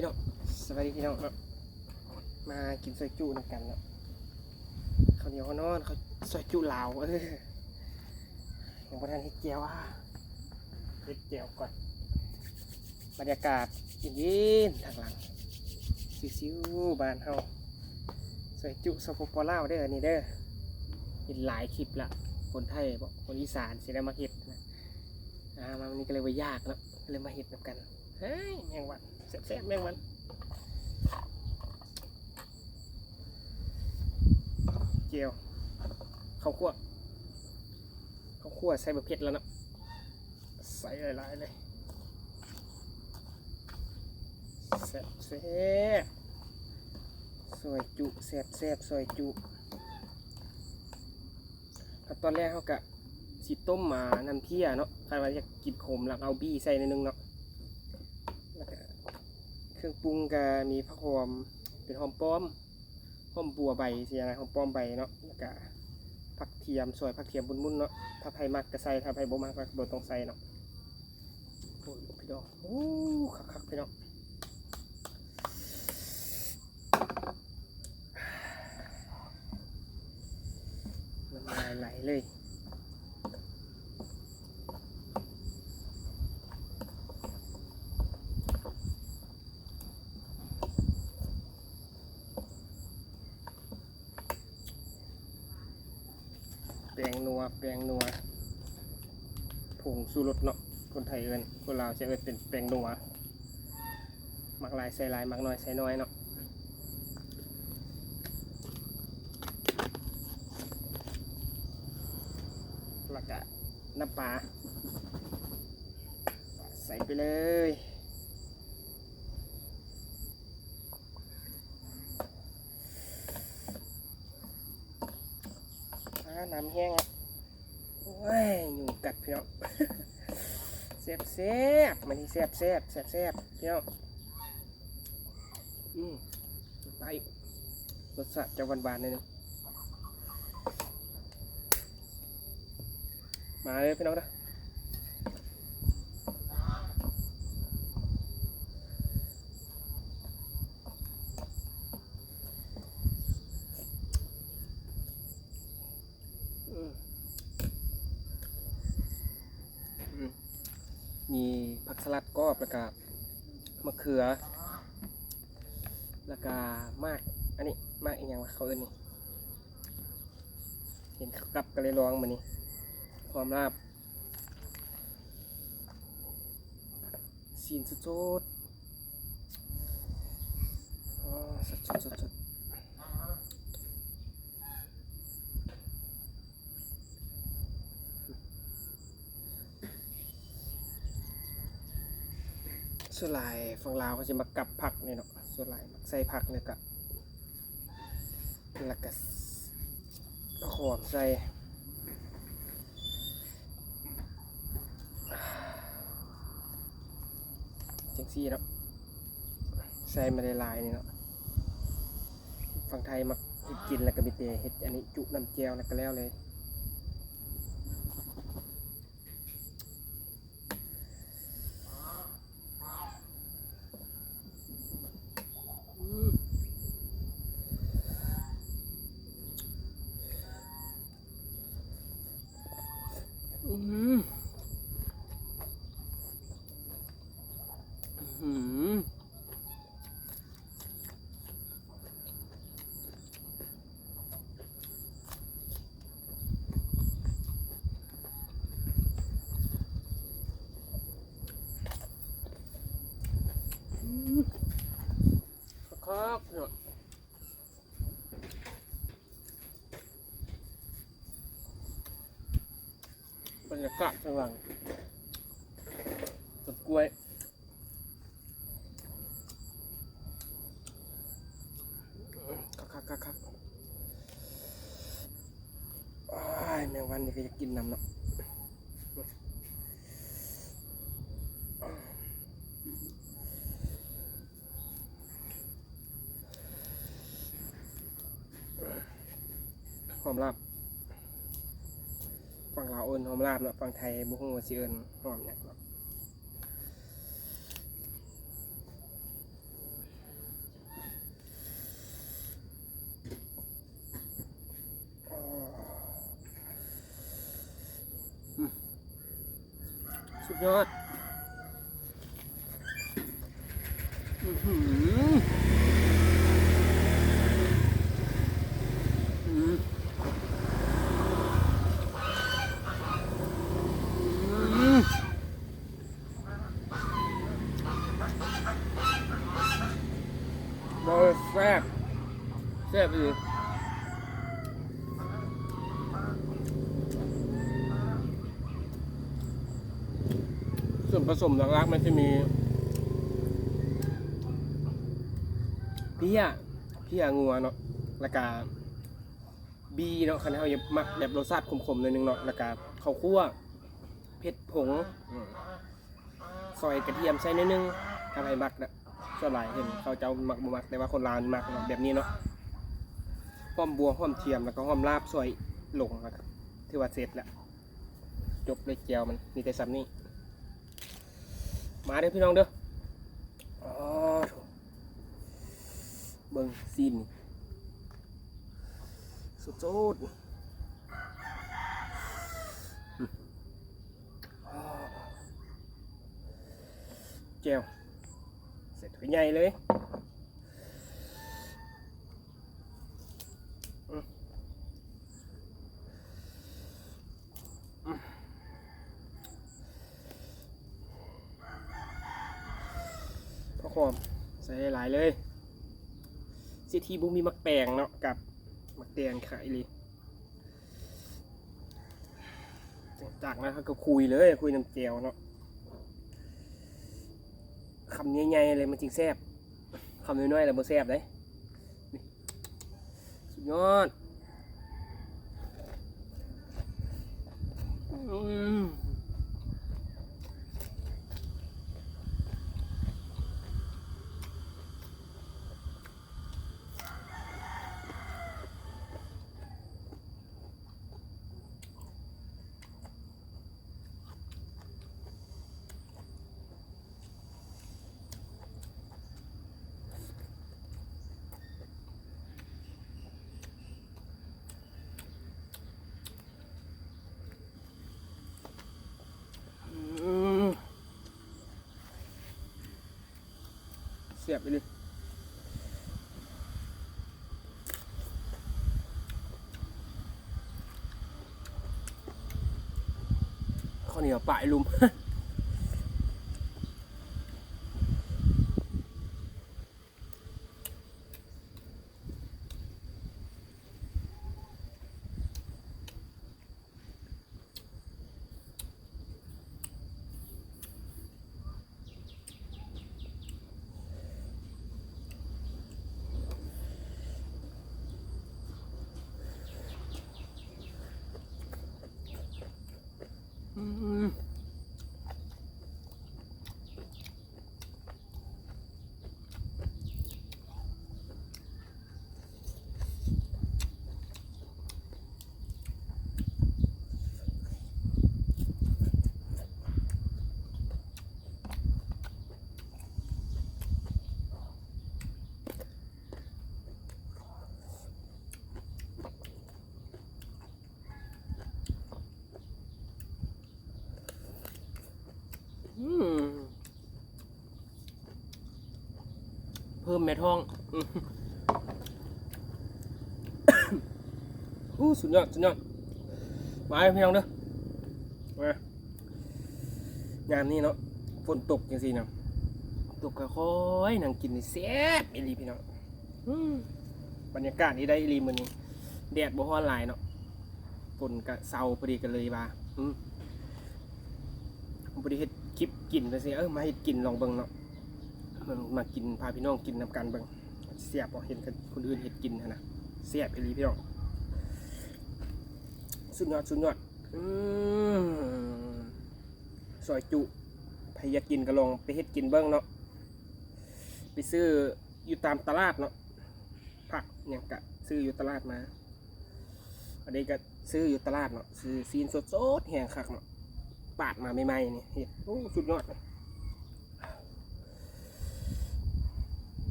ພີ່ນ້ອງ ສະບາຍດີພີ່ນ້ອງເນາະ ມາກິນຊອຍຈຸນຳກັນເນາະ ເຂົ້າໜຽວເຂົ້ານອນ ເຂົ້າ ຊອຍຈຸລາວ ເອີ ຍັງບໍ່ທັນເຮັດແຈ່ວ ອ່າ ເຮັດແຈ່ວກ່ອນ ບັນຍາກາດເຢັນໆ ທາງຫຼັງ ຊິວໆ ບ້ານເຮົາ ຊອຍຈຸ ສປປ ລາວ ເດີ ອັນນີ້ເດີ ເຫັນຫຼາຍຄລິບລະ ຄົນໄທບໍ ຄົນອີສານຊິໄດ້ມາເຮັດນະ ອ່າ ມາມື້ນີ້ກໍເລີຍວ່າຢາກເນາະ ກໍເລີຍມາເຮັດນຳກັນ ເຮີ້ຍ ແມງວັນ ແຊບໆ ແມງວັນ ແຈ່ວ ເຂົ້າຂົ້ວ ເຂົ້າຂົ້ວໃສ່ບັກເຜັດແລ້ວເນາະ ໃສ່ຫຼາຍໆ ເລີຍ ແຊບໆ ຊອຍຈຸ ແຊບໆ ຊອຍຈຸ ຂັ້ນຕອນແລກເຮົາກະຊິຕົ້ມ ອ່າ ນ້ຳເພຍເນາະ ຄັນວ່າຢາກກິນຂົມ ແລ້ວເອົາບີ່ໃສ່ໜ້ອຍໜຶ່ງເນາະ ແລ້ວກະເຄື່ອງປຸງກະມີຜັກຫອມ ເປັນຫອມປ້ອມ ຫອມບົວໃບຊີ້ນະ ຫອມປ້ອມໃບເນາະ ແລ້ວກະຜັກທຽມ ຊອຍຜັກທຽມໝຸ່ນໆ ເນາະ ຖ້າໃຜມັກກະໃສ່ ຖ້າໃຜບໍ່ມັກກະບໍ່ຕ້ອງໃສ່ເນາະ ໂອ້ຍ ພີ່ນ້ອງ ໂອ້ ຄັກໆ ພີ່ນ້ອງ ນ້ຳລາຍໄຫຼເລີຍ ແປ້ງນົວ ແປ້ງນົວ ຜົງຊູລົດເນາະ ຄົນໄທເອີ້ນ ຄົນລາວຈະເອີ້ນເປັນແປ້ງນົວ ມັກຫຼາຍໃສ່ຫຼາຍ ມັກໜ້ອຍໃສ່ໜ້ອຍເນາະ ແລ້ວກະນ້ຳປາ ໃສ່ໄປເລີຍ ອ່າ ນ້ຳແຫ້ງ ໂອ້ຍ ຍຸງກັດພີ່ນ້ອງ ແຊບໆ ມື້ນີ້ແຊບໆ ແຊບໆ ພີ່ນ້ອງ ອືມ ໄປ ລົດຊາດຈະຫວານໆ ໜ້ອຍໜຶ່ງ ມາເດີພີ່ນ້ອງເດີ ອືມ ອືມ ມີຜັກສະຫຼັດກອບ ແລ້ວກະມະເຂືອ ແລ້ວກະໝາກ ອັນນີ້ ໝາກອີ່ຫຍັງວະ ເຂົາເອີ້ນນີ້ ເຫັນເຂົາກັບກໍເລີຍລອງມື້ນີ້ ຫອມລາບ ຊີ້ນສົດໆ ອໍ ສົດໆ ສົດໆ ສ່ວນຫຼາຍຝັ່ງລາວເຂົາຊິມັກກັບຜັກນີ້ເນາະ ສ່ວນຫຼາຍມັກໃສ່ຜັກ ແລ້ວກະ ແລ້ວກະຫອມໃສ່ ຈັ່ງຊີ້ເນາະ ໃສ່ມາຫຼາຍໆ ນີ້ເນາະ ຝັ່ງໄທມັກເຮັດກິນ ແລ້ວກະມີແຕ່ເຮັດອັນນີ້ ຈຸນ້ຳແຈ່ວ ແລ້ວກະແລ້ວເລີຍ. ອືມ ອືມ ອືມ ອືມ ຄັກໆ ເນາະ ບັນຍາກາດຂ້າງຫຼັງ ຕົ້ນກ້ວຍ ຄັກໆໆໆ ໂອ້ຍ ແມງວັນນີ້ກໍຢາກກິນນຳເນາະ ຫອມລາບ ຝັ່ງລາວເອີ້ນຫອມລາບເນາະ ຝັ່ງໄທບໍ່ຮູ້ວ່າຊິເອີ້ນຫອມຫຍັງເນາະ ອືມ ສຸດຍອດ. ອືຫື ອື ອື ໂອ້ຍ ແຊບ ແຊບອີ່ຫຼີ. ສ່ວນປະສົມຫຼັກໆ ມັນຈະມີເພຍ ເພຍງົວເນາະ ແລ້ວກະບີເນາະ ຄັນເຮົາຢາກມັກແບບລົດຊາດຂົມໆ ໜ້ອຍໜຶ່ງເນາະ ແລ້ວກະເຂົ້າຂົ້ວ ເຜັດຜົງ ອືມ ຊອຍກະທຽມໃສ່ໜ້ອຍໜຶ່ງ ຖ້າໃຜມັກນະ. ສ່ວນຫຼາຍເຫັນເຂົາເຈົ້າມັກບໍ່ມັກ ແຕ່ວ່າຄົນລາວມັກເນາະ ແບບນີ້ເນາະ. ຫອມບົ່ວ ຫອມທຽມ ແລ້ວກໍຫອມລາບຊອຍລົງ ແລ້ວກໍຖືວ່າເສັດແລ້ວ. ຈົບເລີຍ ແຈ່ວມັນມີແຕ່ສ່ຳນີ້. ມາເດີພີ່ນ້ອງເດີ. ອໍ ເບິ່ງຊີ້ນ ສົດໆ. ແຈ່ວໃສ່ຖ້ວຍໃຫຍ່ເລີຍ. ອືມ ອືມ ຜັກຫອມໃສ່ຫຼາຍໆ ເລີຍ. ເສດຖີບໍ່ມີໝາກແຕງເນາະ ກັບໝາກແຕງຂາຍອີ່ຫຼີ. ຈາກນັ້ນເຮົາກໍຄຸຍເລີຍ ຄຸຍນ້ຳແຈ່ວເນາະ. ຄຳໃຫຍ່ໆ ເລີຍມັນຈຶ່ງແຊບ ຄຳນ້ອຍໆ ແລ້ວບໍ່ແຊບເດ້. ສຸດຍອດ. ອືມ. ອືມ ແຊບອີ່ຫຼີ. ເຂົ້າໜຽວປາຍລຸ່ມ. ອືມ. ອືມ ເພີ່ມແມ່ທ້ອງ. ອືມ ໂອ້ ສຸດຍອດ ສຸດຍອດ. ມາເດີພີ່ນ້ອງເດີ ມາ ຍາມນີ້ເນາະ ຝົນຕົກຈັ່ງຊີ້ນະ ຕົກຄ່ອຍໆ ນັ່ງກິນນີ້ແຊບອີ່ຫຼີພີ່ນ້ອງ. ອືມ ບັນຍາກາດນີ້ໄດ້ອີ່ຫຼີມື້ນີ້ ແດດບໍ່ຮ້ອນຫຼາຍເນາະ ຝົນກະເຊົາພໍດີ ກະເລີຍວ່າ ອືມ ບໍ່ໄດ້ເຮັດຄລິບກິນຈັ່ງຊີ້ ເອີ ມາເຮັດກິນລອງເບິ່ງເນາະ ມາ ມາກິນ ພາພີ່ນ້ອງກິນນຳກັນເບິ່ງ ແຊບບໍ່ ເຫັນຄົນອື່ນເຮັດກິນຫັ້ນນະ ແຊບອີ່ຫຼີພີ່ນ້ອງ ສຸດຍອດ ສຸດຍອດ. ອືມ ຊອຍຈຸ ໃຜຢາກກິນກໍລອງໄປເຮັດກິນເບິ່ງເນາະ ໄປຊື້ຢູ່ຕາມຕະຫຼາດເນາະ ຜັກຫຍັງກະຊື້ຢູ່ຕະຫຼາດມາ ອັນນີ້ກະຊື້ຢູ່ຕະຫຼາດເນາະ ຊື້ຊີ້ນສົດໆ ແຮງຄັກເນາະ ປາດມາໃໝ່ໆ ນີ້ເຮັດ ໂອ້ ສຸດຍອດ.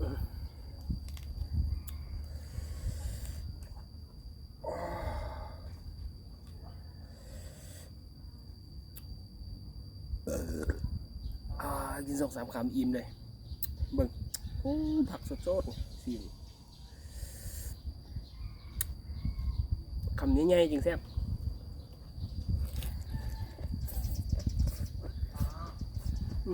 ອືມ ອ່າ ກິນສອງສາມຄຳອີ່ມເລີຍ. ເບິ່ງ ໂອ້ ຜັກສົດໆ ຊີມ ຄຳໃຫຍ່ໆ ຈຶ່ງແຊບ. ອື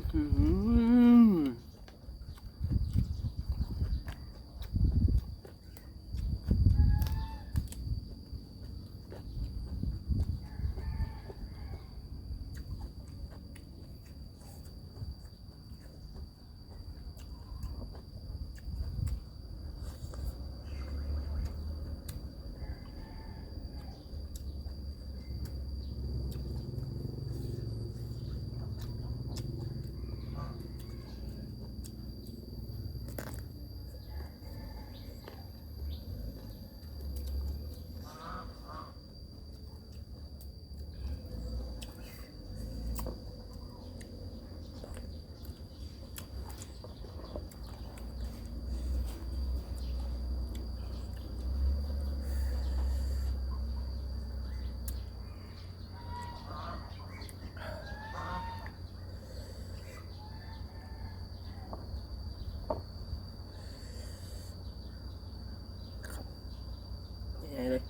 ໃຫຍ່ໆ ເລີຍ.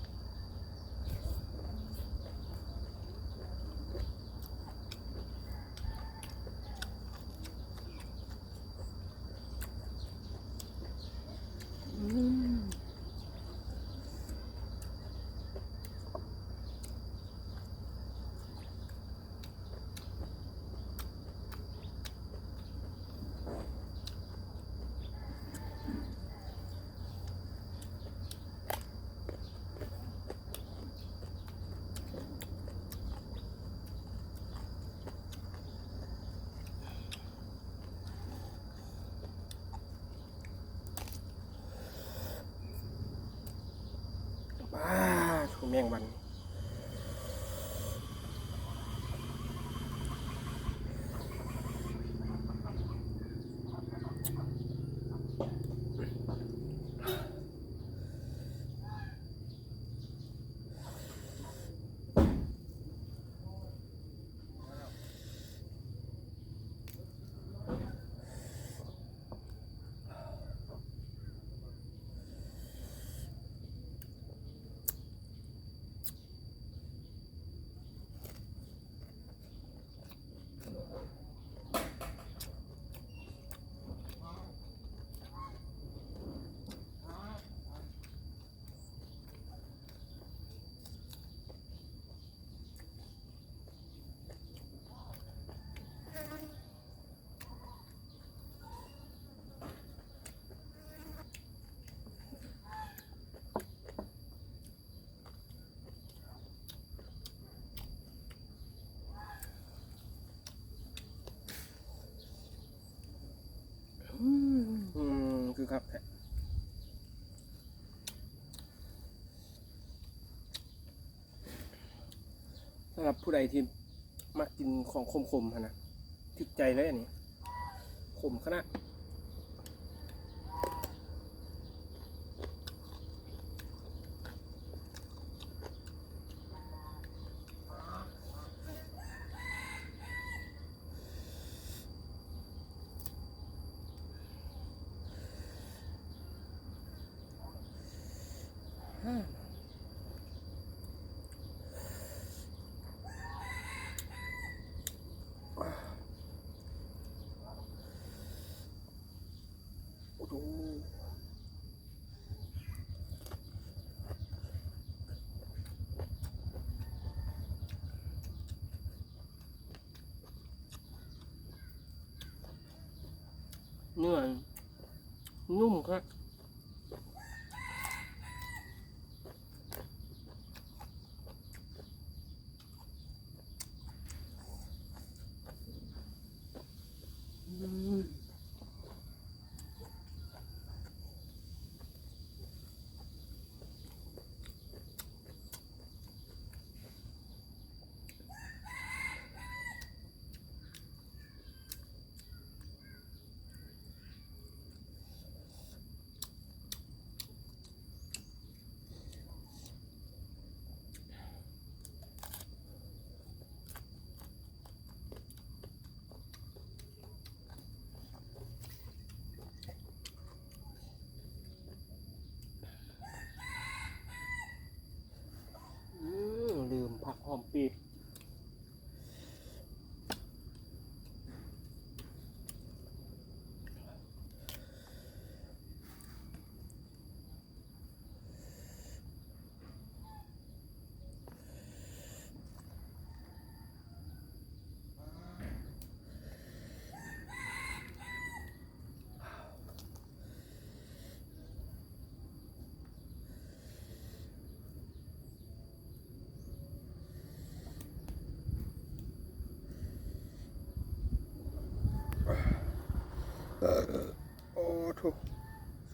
ປາດໂທ້ ແມງວັນ. ອືມ ອືມ ຄືຄັກແທ້. ສຳລັບຜູ້ໃດທີ່ມັກກິນຂອງຂົມໆ ຫັ້ນນະ ຖືກໃຈເລີຍອັນນີ້ ຂົມຂະໜາດ. ໂອ້ໂຫ ເນື້ອນຸ້ມຄັກ. ອ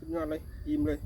ສຸດຍອດເລີຍ ອີ່ມເລີຍ.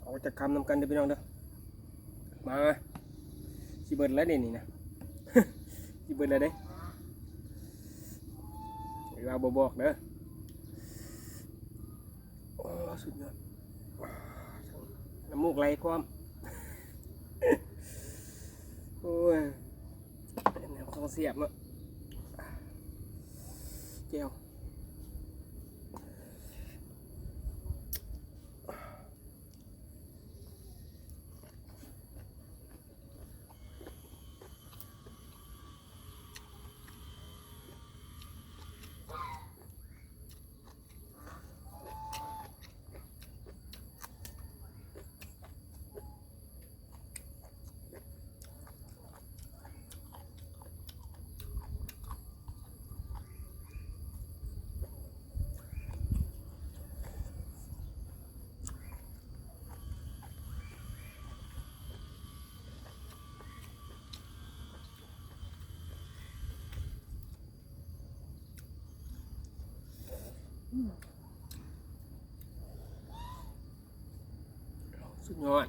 ເອົາຈັກຄຳນຳກັນເດີ້ພີ່ນ້ອງເດີ້. ມາ ຊິເບິດແລ້ວເດ້ນີ້ນະ ຊິເບິດແລ້ວເດ້ ຢ່າວ່າບໍ່ບອກເດີ້. ໂອ້ ສຸດຍອດ ນ້ຳມູກໄຫຼພ້ອມ. ໂອ້ຍ ແນວຂອງແຊບເນາະ ແຈ່ວ. ສຸດຍອດ.